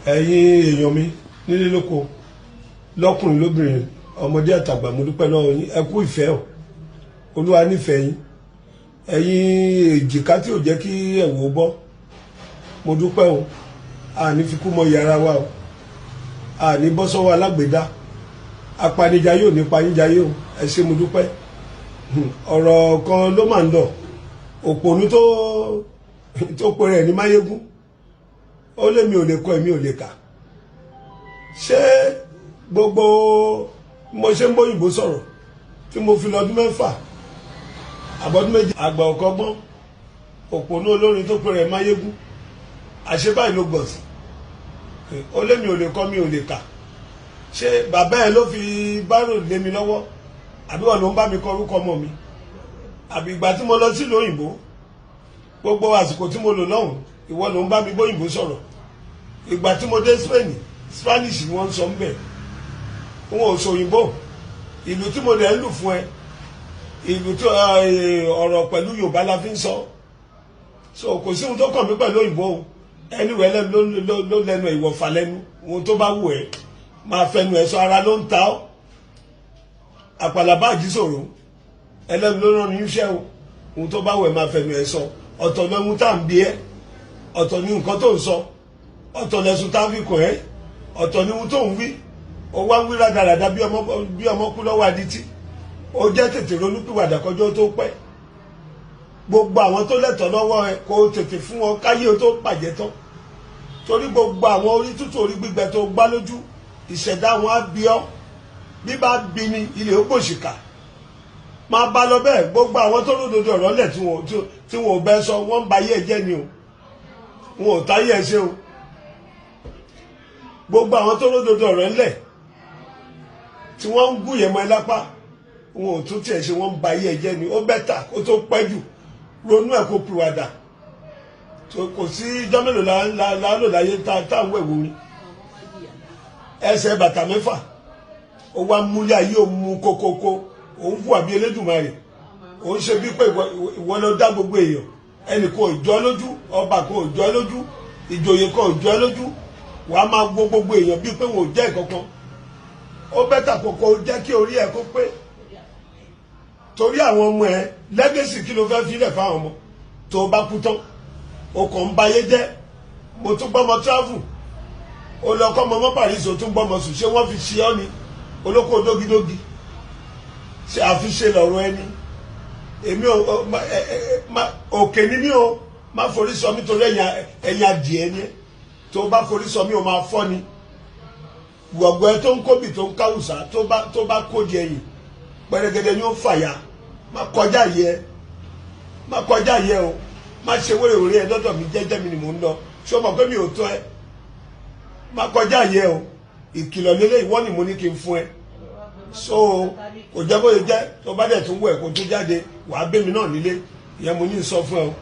Ẹ̀yin èèyàn mi nílé lóko, lọ́kùnrin lóbìnrin, ọmọdé àtàgbà, mo dúpẹ́ lọ́wọ́ yín. Ẹ kú ìfẹ́ o, Olúwa nífẹ̀ẹ́ yín. Ẹ̀yin èjìká tí ò jẹ́ kí ẹ̀wò bọ́, mo dúpẹ́ o. Àní fi kú mọ yàrá wa o, àní bọ́ sọ́wọ́ alágbèédá apanijayé ò ní payín-jayé o. Ẹ ṣé, mo dúpẹ́. Ọ̀rọ̀ kan ló máa ń lọ. Òpònú tó pe rẹ̀ ní Máyégún, ó lé mi ò lè kọ, èmi ò lè kà. Ṣé gbogbo mo ṣe ń bóyìnbó sọ̀rọ̀ tí mo fi lọ́dún 6 àbọ̀dún 7? Àgbà ọ̀kọ́gbọ́n, òpònú olórin tó pe rẹ̀ Máyégún, àṣebáyìí ló gbọ̀n sí. Ó lé mi ò lè kọ́, mi ò lè kà. Ṣé bàbá ẹ ló fi bárò lé mi lọ́wọ́, àbí wọn ló ń bá mi kọ orúkọ ọmọ mi? Àbí ìgbà tí mo lọ sílùú òyìnbó, gbogbo àsìkò tí mo lò lọ́hùn, ìwọ ló ń bá mi bóyìnbó sọ̀rọ̀? Ìgbà tí mo dé Spain, Spanish ni wọ́n ń sọ ń bẹ̀, wọn ò sọ òyìnbó. Ìlú tí mo dẹ̀ ń lù fún ẹ, ìlú tí ọ̀rọ̀ pẹ̀lú Yorùbá la fi ń sọ. So kò sí ohun tó kàn mí pẹ̀lú òyìnbó o. Ẹni wẹ̀ ló lẹ́nu ìwọ̀fà lẹ́nu. Ohun tó bá wù ẹ́ máa fẹnu ẹ̀ sọ. Ara ló ń ta ọ́, àpàlà bá àjísòro, ẹlẹ́nu ló rán ní iṣẹ́ o. Ohun tó bá wù ẹ́ máa fẹnu ẹ̀ sọ. Ọ̀tọ̀ lóhun tá à ń bí ẹ́, ọ̀tọ̀ ní nǹkan tó ń sọ, ọ̀tọ̀ lẹ̀sùn tá a fi kàn ẹ́, ọ̀tọ̀ ní ohun tó ń wí. Ó wá ń wí rádaràda bí ọmọ kú lọ́wọ́ adití. Ó jẹ́ tètè ronúpìwàdà kọjọ́ tó pẹ́. Gbogbo àwọn tó lẹ́tọ̀ọ́ lọ́wọ́ ẹ, kó tètè fún wọn káyé o tó bàjẹ́ tán, torí gbogbo àwọn orí tútù, orí gbígbẹ tó gbá lójú, ìṣẹ̀dá wọn á bí ọ́. Bí bá bí ni ilé ó gbòṣìkà máa bá lọ bẹ́ẹ̀. Gbogbo àwọn tó lódodo ọ̀rọ̀ lẹ̀ tí wọn ò bẹ́ sọ, wọ́n ń ba ayé ẹ jẹ́ ni o, wọn ò táyé ẹ ṣe o. Gbogbo àwọn tó lódodo ọ̀rọ̀ ńlẹ̀ tí wọ́n ń gún yẹn mọ́ ẹ lápá, wọn ò tún tiẹ̀ ṣe, wọ́n ń ba ayé ẹ jẹ́ ni. Ó better kó tó pẹ́ jù, ronú ẹ̀ kó pìwàdà. Kò sí ijọ́ mélòó la lò láyé tá à ń wẹ̀wò rin ẹsẹ̀ bàtà 6. Ó wá múlẹ̀ ayé, ó mú kókókó, òun fún àbí Elédùmarè, òun ṣe bí pé ìwọ ló dá gbogbo èèyàn. Ẹnì kan ò jọ lójú, ọba kan ò jọ lójú, ìjòyè kan ò jọ lójú. Wàá máa gbọ́ gbogbo èèyàn bíi pé wọn ò jẹ́ ìkankan. Ó better kókó jẹ́ kí orí ẹ̀ kó pé, torí àwọn ọmọ ẹ, legacy kí ló fẹ́ filẹ̀ fáwọn ọmọ tó o bá kú tán? O kàn ń bayé jẹ́. Mo tún gbọ́mọ travel, o lọ kọ́ ọmọ mọ́ Paris, o tún gbọ́mọ sùn. Ṣé wọ́n fi ṣe ọ́ ni? Olóko dógídógí, ṣe àfiṣe lọ̀rọ̀ ẹni. Èmi ò òkè ni mí o. Má forí sọ mí, torí ẹ̀yìn adìẹ ni ẹ. Tó bá forí sọ mí, o máa fọ́ ni. Gbọ̀gbọ́ ẹ tó ń kóbì, tó ń káwùsà, tó bá kó di ẹ̀yìn pẹ̀rẹ̀gẹ̀dẹ̀ ni ó fàyà. Má kọjá yẹ, má kọjá yẹ o. Má ṣe wéréwéré ẹ lọ́dọ̀ mi. Jẹ́jẹ́ mi ni mò ń lọ. Ṣé o mọ̀ pé mi ò tọ́ ẹ? Má kọjá yẹ o. Ìkìlọ̀ lélẹ̀, ìwọ ni mo ní kí n fún ẹ. So kò jẹ́ bóyá jẹ́. Tó bá dẹ̀ tún wẹ̀ kó tó jáde, wàá bẹ́ mi náà nílé. Ìyẹn mo ní sọ fún ẹ o.